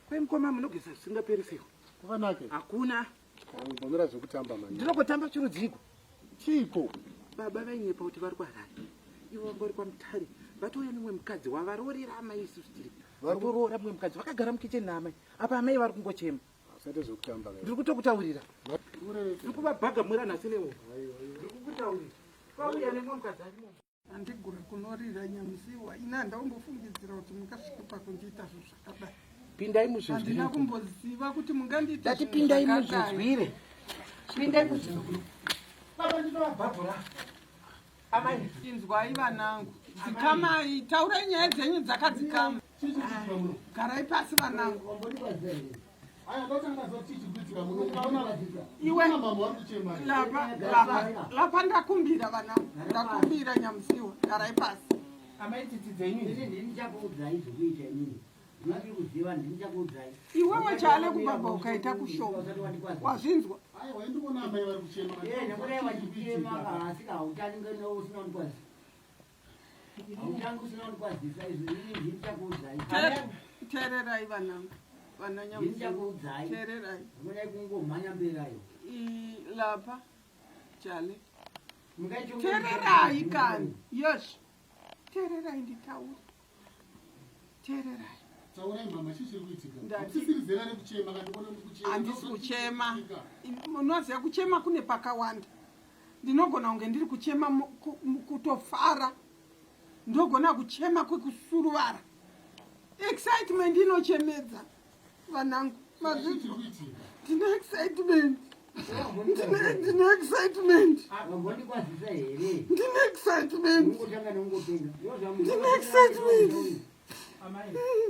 Kwai mukoma munogeza zvisingaperi sei? Kuvanake. Hakuna. Mbomera zvekutamba manje. Ndinokotamba chirudziko. Chiiko? Baba vainyepa kuti vari kuHarare. Ivo vanga vari kwaMutare. Vatouya nemumwe mukadzi wavaroorera amai isusu tiri. Vatoroora mumwe mukadzi vakagara mukicheni naamai. Apa amai vari kungochema. Usaite zvekutamba. Ndiri kutokutaurira. Ndiri kuvabhagamura nhasi newo. Ndiri kukutaurira. Vauya nemumwe mukadzi arimo. Handigure kunorira nyamusiwa ini handaumbofungidzira kuti mungasvike pakundiita zvinhu zvakadai. Pindai muzvinzwire. Handina kumboziva kuti mungandiita Ndati pindai muzvinzwire. Pindai muzvinzwire. Baba ndinovabhabhura. Amai. Inzwai vanangu. Dzikamai, taurai nyaya dzenyu dzakadzikama. Garai pasi vanangu. Iwe lapa lapa lapa ndakumbira vanangu. Ndakumbira nyamusiwa. Garai pasi. Amai tsitsi dzenyu idzi. Ini ndini ndichakuudzai zvekuita inini. Ndinoti kuziva ndini ndichakuudzai. Iwewe chale kubaba ukaita kushoma. Wazvinzwa? Aiwa, ndikuona amai vari kuchema. Eh, nekuti vachichema asi hautangi usina kundikwazisa. Hautangi usina kundikwazisa izvo inini ndini ndichakuudzai. Teererai vanangu. Vana Ndini nyamusiwa. ndichakuudzai. Teererai. Unodai kungomhanya mberayo. Lapa chale. Mungaite Teererai kani. Yes. Teererai nditaure. Teererai. Taurai mama, chii chiri kuitika? Ndati- Hamusisiri zera rekuchema kana ndikuona muri kuchema. Handisi kuchema. Munoziva kuchema kune pakawanda. Ndinogona kunge ndiri kuchema kutofara. Ndogona kuchema kwekusuruvara. Excitement inochemedza vanangu. Mazvinzwa? Ndine excitement. Ndine excitement. Wambondikwazisa here? Ndine excitement. Ungotanga neungopenga. Ndine excitement.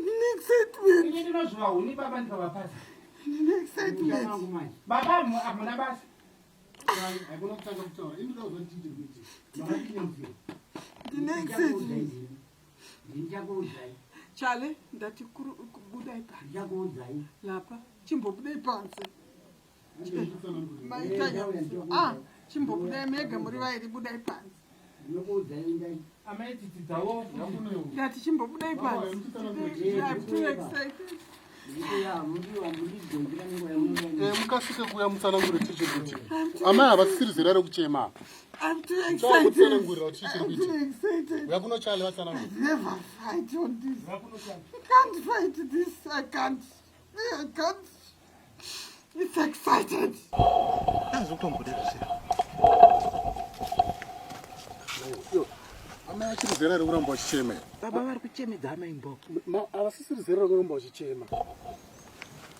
Ndine excitement. Ini ndinozviva huni baba ndikavapasa. Ndine excitement. Baba hamuna basa. Haikona kutanga kutaura. Ini ndoda kuzwa kuti chii chiri kuitika. Ndine excitement. Ndichakuudzai. Chale ndati budai panze. Ndichakuudzai. Lapa chimbobudai panze. Maita nyamusiwa. Ah, chimbobudai mega muri vairi budai panze. Ndinokuudzai ndai. Amai tsitsi dzavo. Ndati chimbobudai panze. I'm too excited. Mukasike kuuya mutsanangure chii chiri kuitika. Amai havasisiri zera rekuchema apa. I'm too Ndichakutsanangurira excited. kuti chii chiri I'm too kuitika. excited. Uya kuno Chale vatsanangure. Never fight on this. I can't fight this. I can't. I can't. It's excited. Amai vachiri zera rekuramba vachichema here? Baba vari kuchemedza amai mboko. Havasisiri zera rekuramba vachichema.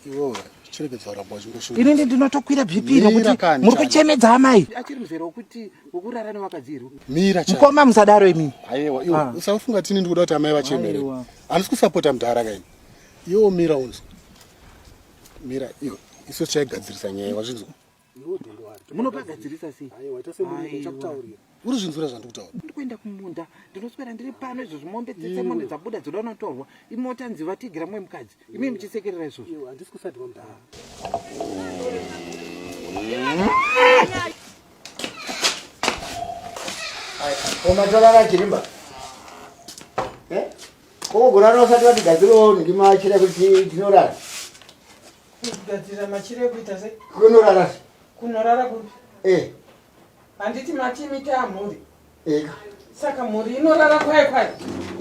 Iwewe chiregedza kuramba uchingoshora. Ini ndinotokwira BP Mira nokuti kani, muri Chale. kuchemedza amai. Achiri muzera wokuti wokurara nevakadzi here? Mira Chale. Mukoma musadaro imimi. Aiwa, iwe Ah. usafunga tini ndikuda kuti amai vachemere. Aiwa. Handisi kusapota mudhara kaini. Iwe mira unzwe. Mira iwe. Isu tichaigadzirisa nyaya wazvinzwa. Munopagadzirisa sei? Aiwa, ita semunhu Aiwa. ndichakutaurira. Uri zvinzwira zvandikutaura. Ndiri kuenda kumunda ndinoswera ndiri pano izvozvi mombe dzese mombe dzabuda dzoda kunotorwa imota nzi vatigira mumwe mukadzi imi muchisekerera izvozvo. Iwe handisi kusadiwa mudhara. Komatorara chirimba. Eh? Kogorara usati watigadzirawo ndimachira kuti tinorara. Kugadzira machira ekuita sei? Kunorara. Kunorara kupi? Eh. Handiti mati imi mhuri. Eka. Saka mhuri inorara kwaye kwaye.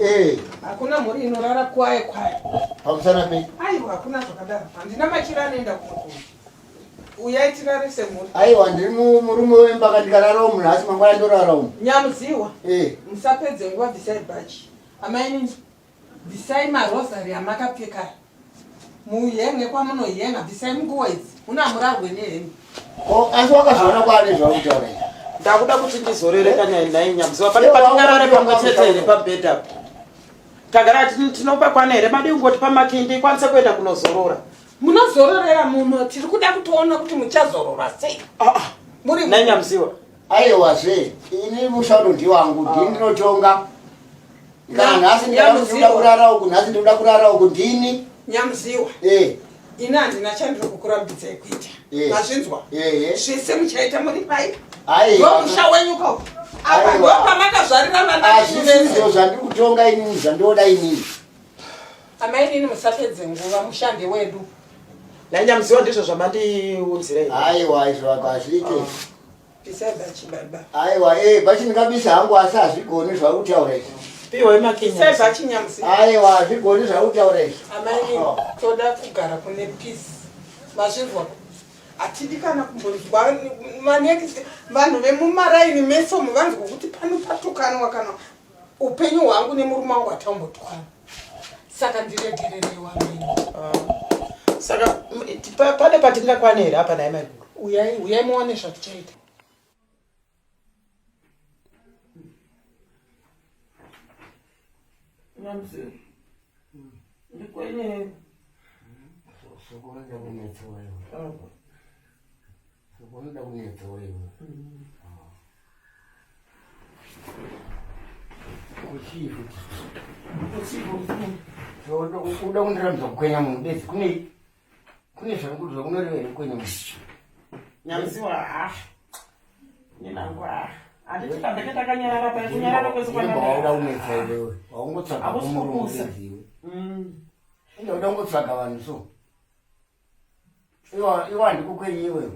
Eh. Hakuna mhuri inorara kwaye kwaye. Pamusana pei? Aiwa, hakuna zvakadaro. Handina machira anoenda kumwe. Uyai tirare semhuri. Aiwa, ndiri murume wemba kandikarara umu nhasi mangwana ndorara umu. Nyamuziwa. Eh. Musapedze nguva bvisai bhachi. Amainini, bvisai marozari amakapfeka. Muhenge kwamunohenga, bvisai nguo idzi. Munamurarwe nehembe. Ko asi wakazviona kwaane zvakutaura izvi? Ndakuda kuti ndizorere kana nhai Nyamuziwa. Pane patingarare pamwe chete here pabhedha apa? Tagara tinopakwana here? Madii kungoti pamakindi ikwanise kuenda kunozorora. Munozororera muno, tiri kuda kutoona kuti muchazorora sei. Muri Nhai Nyamuziwa. Aiwazve, ini musha uno ndiwangu, ndini ndinotonga. Kana nhasi ndikada kuti ndinoda kurara uku, nhasi ndinoda kurara uku, ndini. Nyamuziwa. Eh. Ini handina chandiri kukurambidzai kuita. Eh. Mazvinzwa? Eh, eh. Zvese muchaita muri pai. Aiwa. Ndomusha wenyu ko. Apa Aiwa. ndopamakazvarira vana venyu Hazvisizvo vese. zvandiri kutonga inini, zvandinoda inini. Amainini musapedze nguva mushandi wedu. Nhai Nyamuziwa ndizvo zvamandiunzira here? Aiwa izvo hazviite. Ah. Pisai bhachi baba. Aiwa eh bhachi ndingabisa hangu asi hazvigoni zvauri kutaura izvi. Piwai makinya. Pisai bhachi Nyamuziwa. Aiwa hazvigoni zvauri kutaura izvi. Amainini Oh. toda kugara kune peace. Mazvinzwa? Hatidi kana kumbonzwa manext vanhu vemumaraini mese umu vanzwa kuti pano patukanwa kana upenyu hwangu nemurume wangu hataumbotukana saka ndiregerereiwa mini ah. Saka pane patingakwane here apa nhai maiguru? Uyai uyai muone zvatichaita. Ndikwenye. Soko unoda kunetsa wewe. Soko unoda kunetsa wewe. Kuchii futi? Uda kundirambidza kukwenya munhu bedzi kune kune zvakunoreva here kukwenya munhu? Nyamuziwa ha. Nenangu ha. Handiti kambeke takanyarara paya kunyarara kwese kwanauda kunetsa iwewe. Waungotsvaga kumurume bedzi iwe. Ende uda kungotsvaga vanhu so. Iwa iwa ndikukwenyi iwewe.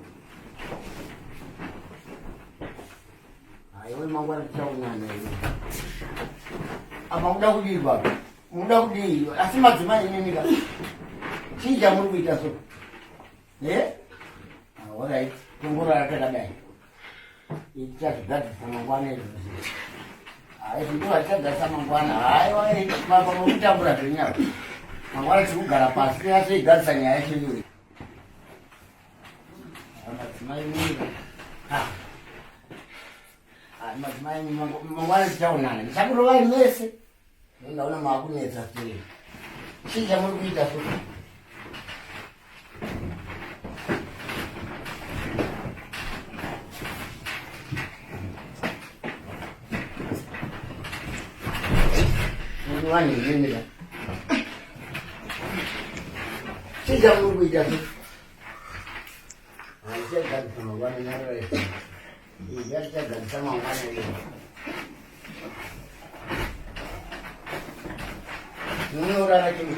Haiwe mangwana tichaonana iwe. Apa muda kudii baba? Muda kudii? Asi madzimai inini ka. Chii chamuri kuita so? Eh? Ah, all right. Tongorara takadai. Tichazvigadzirisa mangwana izvo. Hai zvinhu vatichagadzirisa mangwana. Haiwa baba mukutambura zvenyu apa. Mangwana tiri kugara pasi tinyatsoigadzirisa nyaya yacho iyoyi. Madzimai mira. Madzimai mangwana tichaonana. Ndichakurovai mese. Ndaona makunetsa sei. Chii chamuri kuita futi? Vanhu imimi ka. Chii chamuri kuita futi? Handichagadzisa mangwana nyarara. Ndichagadzisa mangwana. Munorara chii?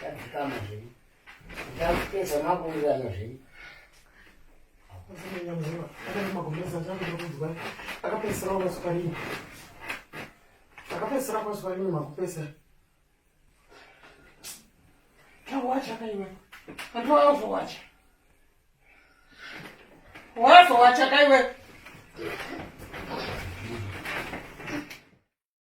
Tadzikama zvenyu. Ndakupedza makuwirirana zvenyu. Akapedzisira kwasvika rini? Akapedzisira kwasvika rini makupedzisira? Tawacha kaiwe. Antu wazowacha. Wazowacha kaiwe.